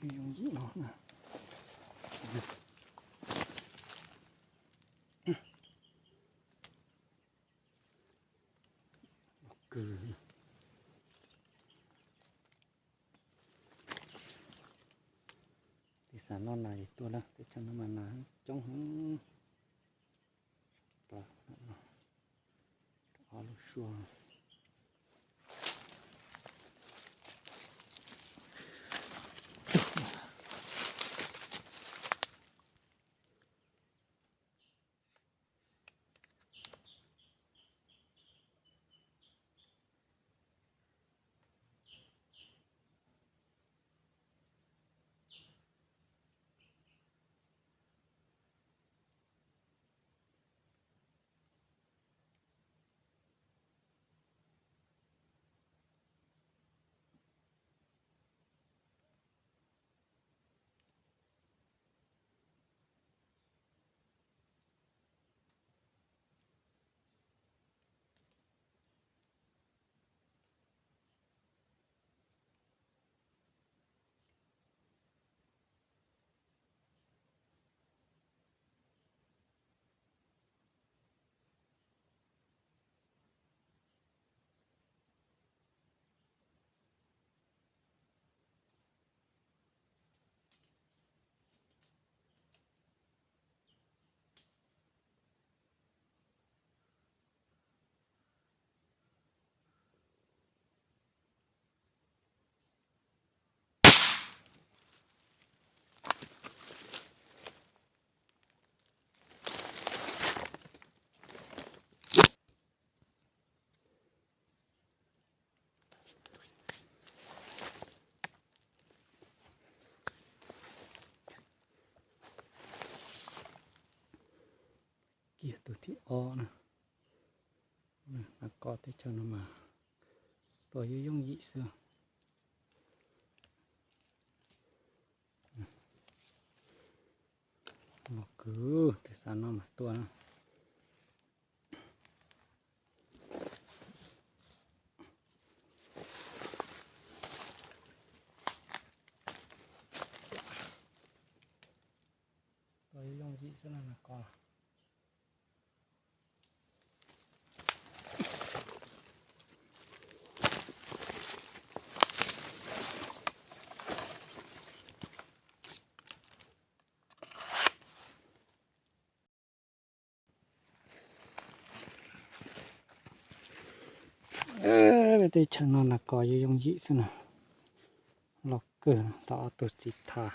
Yooj yim no na. Kws, teb xav noj nas ces tuaj na, teb chaws no mas nas coob heev. Ob lub suab. Kiag tus thib ob na. Nas kos teb chaws no mas tuaj yooj yooj yim xwb. Los kwv, teb xav noj mas tuaj na. Tuaj yooj yim xwb na nas kos. Peb teb chaws no nas kos yooj yooj yim xwb na. Los kawg tau ob tug txiv thav.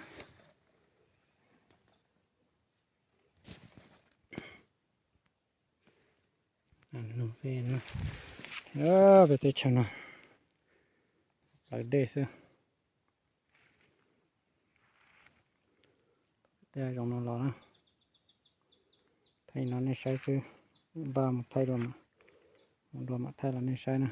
Peb teb chaws no plawv dej xwb. Tej zoo no los na, thaij no nej saib xwb. Npaj mus thaij dua, mus dua mam thaij los nej saib na.